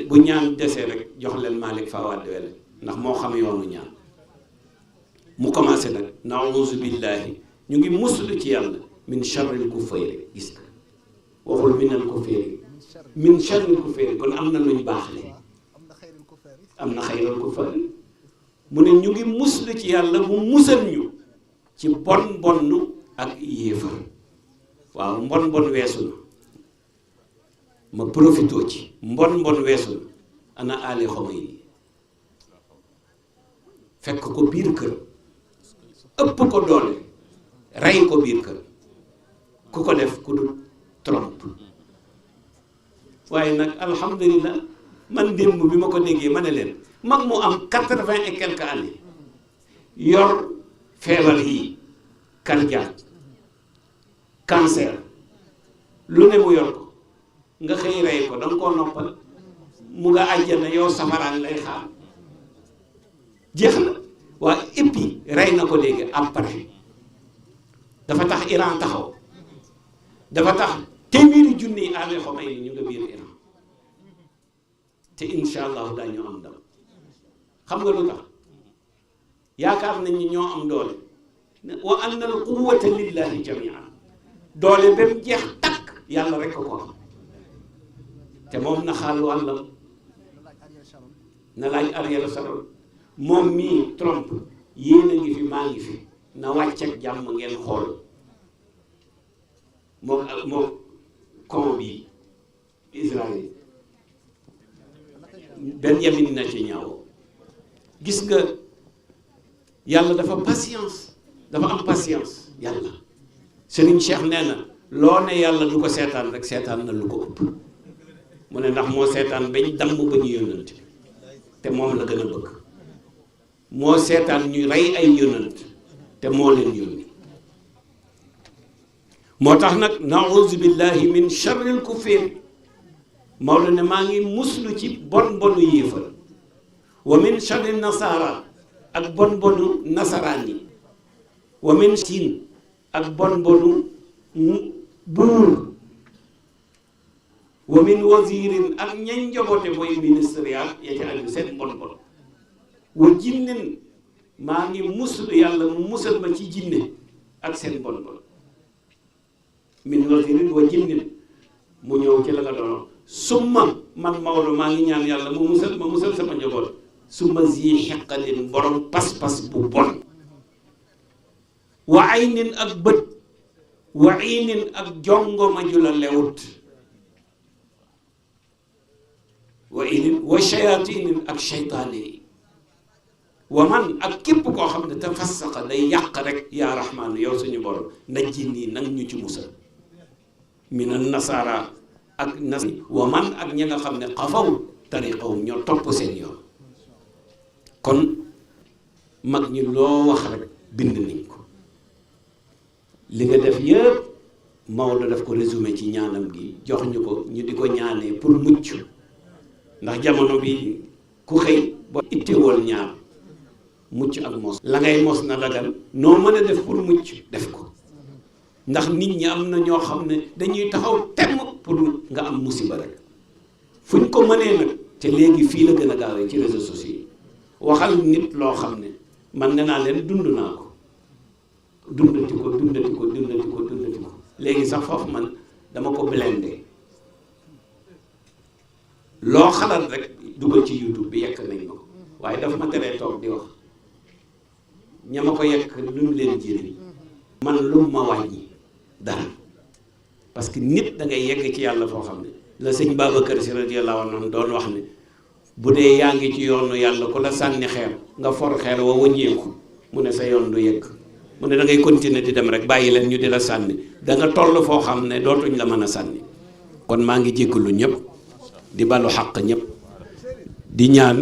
bu ñaan desee rek jox leen Malick Fawad wele ndax moo xam yoonu ñaan mu commencé nag nauzu billahi ñu ngi muslu ci yàlla min sharril kuffaari gis nga waxul minal kuffaari min sharril kuffaari kon am na luñ baax le am na xayral kuffaari mu ne ñu ngi muslu ci yàlla mu musal ñu ci bon bonnu ak yéefar waaw mbon weesu na ma profitoo ci mbon weesu na ana Ali Khomeini fekk ko biir kër ëpp ko doole rey ko biir kër ku ko def ku dul Trump waaye nag alhamdulilah man démb bi ma ko déggee ma ne leen mag mu am 80 et quelques années yor feebar yi cardiaque cancer lu ne mu yor ko nga xëy rey ko danga koo noppal mu nga àjjana yow safaraan lay xaar jeex na waa et puis rey na ko léegi après dafa tax Iran taxaw dafa tax téeméeri junni yi Ali Khomeini ñu nga biir Iran te insha allahu daañu am ndam xam nga lu tax yaakaar nañ ni ñoo am doole wa anna al quwwata lillahi jamian doole ba mu jeex takk yàlla rek ko am te moom na xaal wàllam na laaj Ariel Sharon moom mii Trump yéen a ngi fi maa ngi fi na wàcc ak jàmm ngeen xool moom kon bi Israël Benjamin Netanyahu gis nga yàlla dafa am patience yàlla Serigne Cheikh nee na loo ne yàlla du ko seetaan rek seetaan na lu ko ëpp mu ne ndax moo seetaan bañ damm ba ñu yónnante te moom la gën a bëgg moo seetaan ñu rey ay yónnant te moo leen yónni moo tax nag nauzu billahi min sharril kuffaar Maodo ne maa ngi muslu ci bonu yéefar wa min sharri nasaara ak bonu nasaraan yi wa min siin ak bonu buur wa min wazirin ak ñañ njaboote mooy ministériel ya ca aju seen bon wa jinnen maa ngi muslu yàlla mu musal ma ci jinne ak seen bon min wasirin wa jinnin mu ñëw ci la nga doon summa man Maodo maa ngi ñaan yàlla mu musal sama njaboot summa zi xeqalin borom pas-pas bu bon wa aynin ak bët wa aynin ak jongoma ju la lewut wa aynin wa shayatinin ak shaytaane yi wa man ak képp koo xam ne tafassaqa day yàq rek yaa rahmaanu yow suñu borom najjini nag ñu ci musal min an nasara ak nas wa man ak ñi nga xam ne xafaw tariqahum ñoo topp seen yoon kon mag ñi loo wax rek bind nañ ko li nga def yëpp Maodo daf ko résumé ci ñaanam gi jox ñu ko ñu di ko ñaanee pour mucc ndax jamono bi ku xëy ba itteewal ñaar mucc ak mos la ngay mos na dagal noo mën a def pour mucc def ko ndax nit ñi am na ñoo xam ne dañuy taxaw temm pour nga am musiba rek fuñ ko mënee nag te léegi fii la gën a gaawee ci réseaux sociaux yi waxal nit loo xam ne man ne naa leen dund naa ko dundati ko léegi sax foofu man dama ko blendé loo xalaat rek dugal ci YouTube bi yekk nañ ma ko waaye dafa ma teree toog di wax ña ma ko yekk lu mu leen jëriñ man lu ma wàññi dara parce que nit da ngay yegg ci yàlla foo xam ne la sëñ Babacar Si radiyallahu anhu doon wax ne bu dee yaa ngi ci yoonu yàlla ku la sànni xeer nga for xeer wa wëññeeku mu ne sa yoon du yegg mu ne da ngay continuer di dem rek bàyyi leen ñu di la sànni da nga toll foo xam ne dootuñ la mën a sànni kon maa ngi jéggalu ñëpp di balu xaq ñëpp di ñaan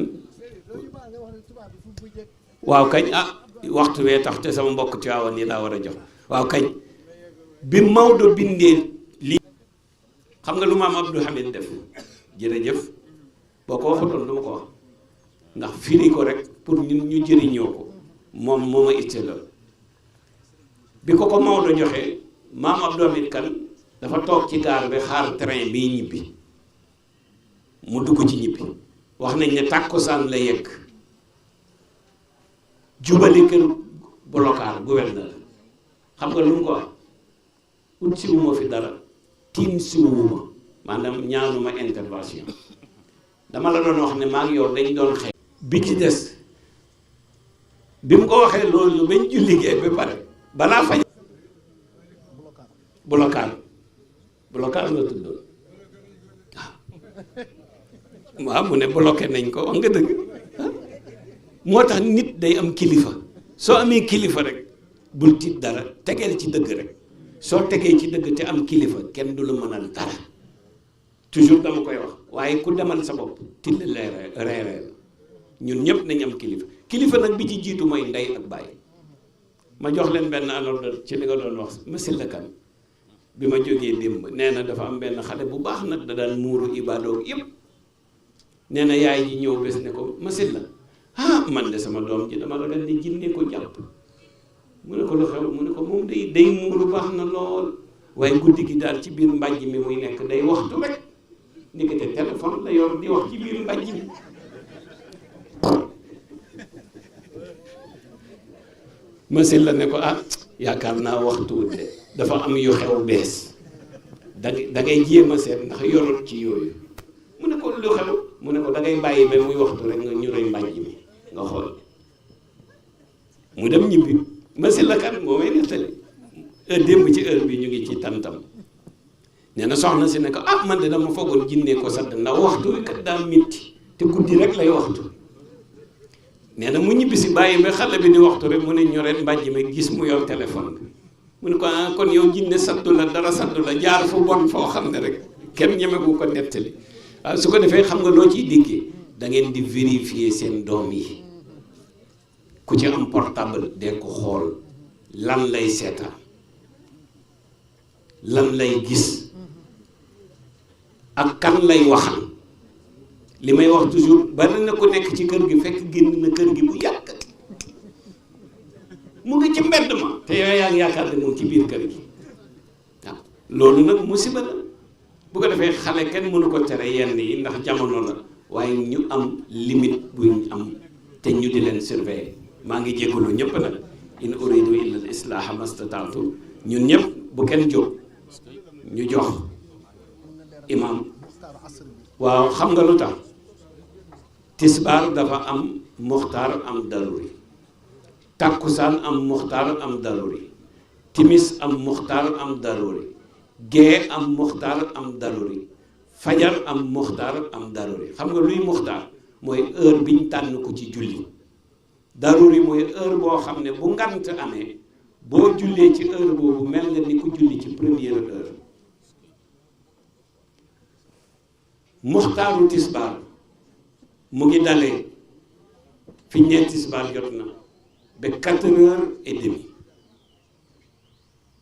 waaw kañ waxtu wee tax te sama mbokk ci waawan yi laa war a jox waaw kañ bi Maodo bindee lii xam nga lu maam Abdou Hamid def jërëjëf boo ko waxutoon du ma ko wax ndax firi ko rek pour ñun ñu jëriñoo ko moom moo ma itte la bi ko Maodo joxee maam Abdou Hamid kan dafa toog ci gaar bi xaar train bii ñibbi mu dugg ci ñibbi wax nañ ne tàkkusaan la yegg jubali kër bolokaar gouverneur xam nga lu mu ko wax ut siwuma fi dara tiim siwuma maanaam ñaanuma intervention dama la doon wax ne maa ngi yow dañ doon xeex bi ci des bi mu ko waxee loolu bañ julli gee ba pare balaa faj bolokaar la tuddoon waaw mu ne bloqué nañ ko wax nga dëgg moo tax nit day am kilifa soo amee kilifa rek bul tiit dara tegeel ci dëgg rek soo tegee ci dëgg te am kilifa kenn du la mënal dara toujours dama koy wax waaye ku demal sa bopp till reeree ñun ñëpp nañ am kilifa nag bi ci jiitu mooy ndey ak bàyyi ma jox leen benn anecdote ci li nga doon wax Massila Kane bi ma jógee démb nee na dafa am benn xale bu baax nag da daan muuru ibaadoo yëpp nee na yaay ji ñëw bés ne ko Massila man de sama doom ji dama ragal ne jinne ko jàpp mu ne ko lu xew mu ne ko moom day muuru baax na lool waaye guddi gi daal ci biir mbàjj mi muy nekk day waxtu rek ni ko te téléphone la yor di wax ci biir mbàjj mi Massila ne ko yaakaar naa waxtu de dafa am yu xew bees da ngay jéem a seet ndax yorul ci yooyu mu ne ko lu xew mu ne ko da ngay bàyyi ba muy waxtu rek nga ñu rey mbàjj mi nga xool mu dem ñibbi Massila Kane moo may nettali démb ci heure bi ñu ngi ci tantam nee na soxna si ne ko man de dama foogoon jinne ko sadd ndax waxtu wi kat daa métti te guddi rek lay waxtu nee na mu ñibbi si bàyyi ba xale bi di waxtu rek mu ne ñoreet mbàjj mi gis mu yor téléphone bi mu ne ko kon yow jinne saddu la dara saddu la jaar fu bon foo xam ne rek kenn ñemeku ko nettali su ko defee xam nga loo ciy déggee da ngeen di vérifier seen doom yi ku ci am portable de ko xool lan lay seetaan lan lay gis ak kan lay waxal li may wax toujours bari na ko nekk ci kër gi fekk génn na kër gi bu yàgg mu ngi ci mbedd ma te yow yaa ngi yaakaar ne moom ci biir kër gi waaw loolu nag musiba la bu ko defee xale kenn mënu ko tere yenn yi ndax jamono la waaye ñu am limite buñ am te ñu di leen surveiller maa ngi jégalu ñëpp nag in uridu illa al islaha mastataatu ñun ñëpp bu kenn jóg ñu jox imam. waaw xam nga lu tax tisbaar dafa am muxtaar am daruri, takkusaan am muxtaar am daruri, timis am muxtaar am daruri, gee am muxtaar am daruri, fajar am muxtaar am daruri. xam nga luy muxtaar mooy heure biñ tànn ko ci julli. daruri mooy heure boo xam ne bu ngant amee boo jullee ci heure boobu mel nga ni ku julli ci première heure. muxtaaru tisbaar mu ngi dalee fi ñeent tisbaar jot na ba 4h30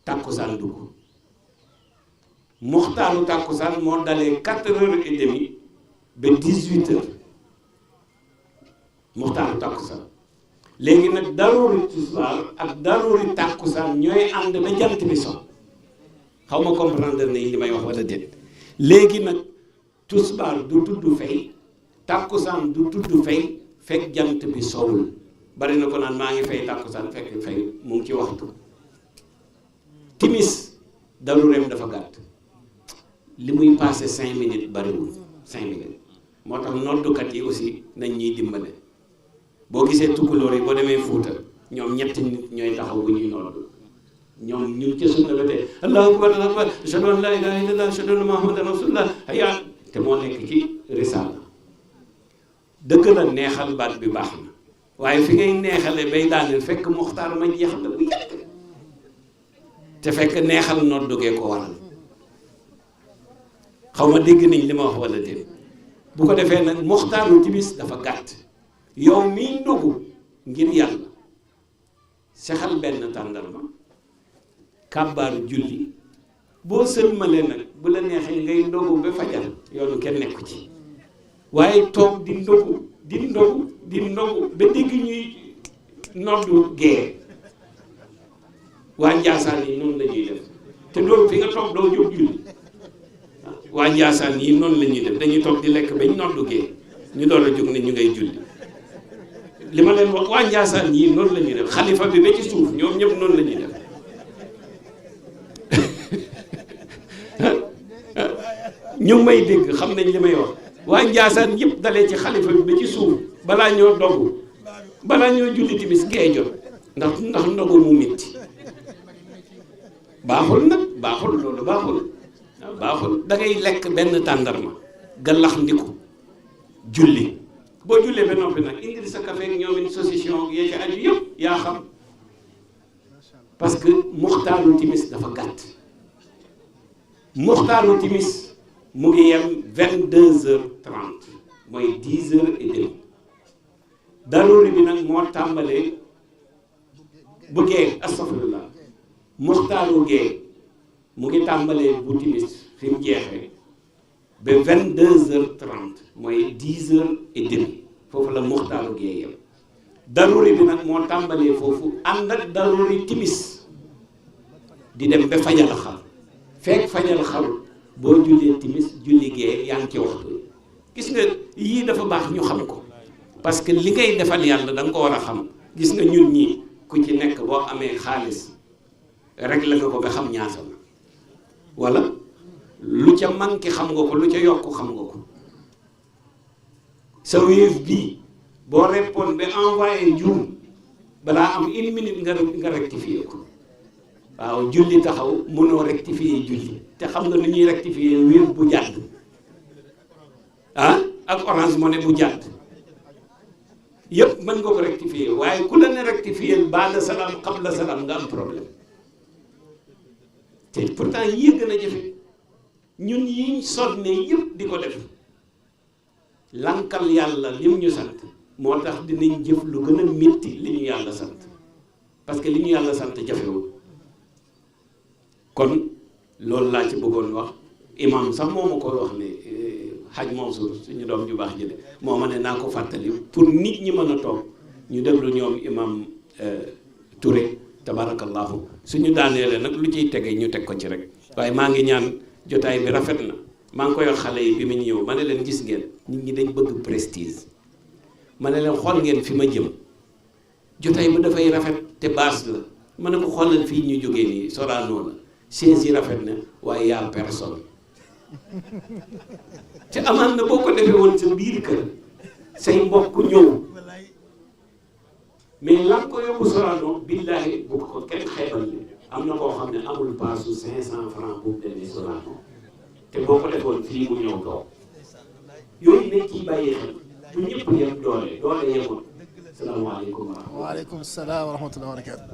tàkkusaan dugg. muxtaaru tàkkusaan moo dalee 4h30 ba 18h muxtaaru tàkkusaan. léegi nag daruri tisbaar ak daruri tàkkusaan ñooy ànd ba jant bi so. xaw ma comprendre nañ li may wax wala déet. léegi nag tisbaar du tudd fay, tàkkusaan du tudd fay fekk jant bi sowul. bari na ko naan maa ngi fay tàkkusaan fekk fay mu ngi ci waxtu. timis darureem dafa gàtt, li muy passé 5 minutes bariwul 5 minutes. moo tax noddukat yi aussi nañ ñuy dimbale. boo gisee tukkulóor yi boo demee Fuuta ñoom ñetti nit ñooy taxaw bu ñuy nodd. ñoom ñu ngi ca sunna ba tey allahu akbar allahu akbar ashhadu an la ilaha illallah ashhadu anna muhammadan rasulullah hayya, te moo nekk ci risaala. dëgg la neexal baat bi baax na waaye fi ngay neexale bay daaneel fekk muxtaar ma jeex na bu yàgg te fekk neexal noddugee ko waral. xaw ma dégg nañ li ma wax wala déet. bu ko defee nag muxtaaru timis dafa gàtt. yow miy ndogu ngir yàlla sexal benn tàndarma kàbbaaru julli boo sëlmalee nag bu la neexee ngay ndogu ba fajar yoonu kenn nekku ci. waaye toog di ndogu di ndogu di ndogu ba dégg ñuy noddu gee. waa Njaasaan yi noonu la ñuy def te loolu fi nga toog doo jóg julli. waa Njaasaan yi noonu la ñuy def dañuy toog di lekk bañ noddu gee ñu door a jóg ne ñu ngay julli. li ma leen wax waa Njaasaan yii noonu la ñuy def, xalifa bi ba ci suuf ñoom ñëpp noonu la ñuy def. ñu may dégg xam nañ li may wax. waa Njaasaan yëpp dalee ci xalifa bi ba ci suuf balaa ñoo dogu balaa ñoo julli timis gee jot ndax ndogu mu metti baaxul nag baaxul loolu baaxul da ngay lekk benn tàndarma galax ndiku julli. boo jullee ba noppi nag indi sa café ak ñoom it saucisson yee ci aju yëpp yaa xam parce que muxtaaru timis dafa gàtt. muxtaaru timis mu ngi yem 22h30 mooy 10h30. daruri bi nag moo tàmbalee bu gee astafurlah muxtaaru gee mu ngi tàmbalee bu timis fi mu jeexee ba 22h30 mooy 10h30 foofu la muxtaaru gee yem. daruri bi nag moo tàmbalee foofu ànd ak daruri timis di dem ba fajal xar fekk fajal xarul boo jullee timis julli gee yaa ngi ci waxtu. gis nga yii dafa baax ñu xam ko parce que li ngay defal yàlla da nga ko war a xam. gis nga ñun ñii ku ci nekk boo amee xaalis rek la nga ko ba xam ñaata la wala lu ca manqué xam nga ko lu ca yokk xam nga ko. sa Wave bii boo répondre ba envoyé juum balaa am 1 minute nga rectifier ko. waaw julli taxaw mënoo rectifier julli te xam nga nu ñuy rectifier Wave bu jàdd ak Orange Money bu jàdd yëpp mën nga ko rectifier waaye ku la ne rectifier baada salaam qabla salaam nga am problème. te pourtant yii gën a jafe ñun yiñ sonne yëpp di ko def lankal yàlla lim ñu sant moo tax dinañ jëf lu gën a métti li ñu yàlla sant parce que li ñu yàlla sant jafewul. kon loolu laa ci bëggoon wax. imam sax moo ma ko wax ne Hadj Mansour suñu doom ju baax jële moo ma ne naa ko fàttali pour nit ñi mën a toog ñu déglu ñoom imam Touré tabarakallahu suñu daaneele nag lu ciy tege ñu teg ko ci rek. waaye maa ngi ñaan jotaay bi rafet na maa ngi koy wax xale yi bi mu ñëw ma ne leen gis ngeen nit ñi dañ bëgg prestige ma ne leen xool ngeen fi ma jëm jotaay bi dafay rafet te baas la ma ne ko xoolal fii ñu jógee nii Sorano la chaise yi rafet na waaye yaa personne te amaan na boo ko defee woon sa biir kër say mbokk ñëw mais lan ko yóbbu Sorano billaahi bu ko kenn xeebal ni am na koo xam ne amul paasu 500 francs bu mu demee Sorano te boo ko defoon fii mu ñëw toog yooyu nañ ciy bàyyi xel du ñëpp yem doole yemul. salaamaaleykum wa rahmatulah. waaleykum salaam wa rahmatulah wa barakaatu.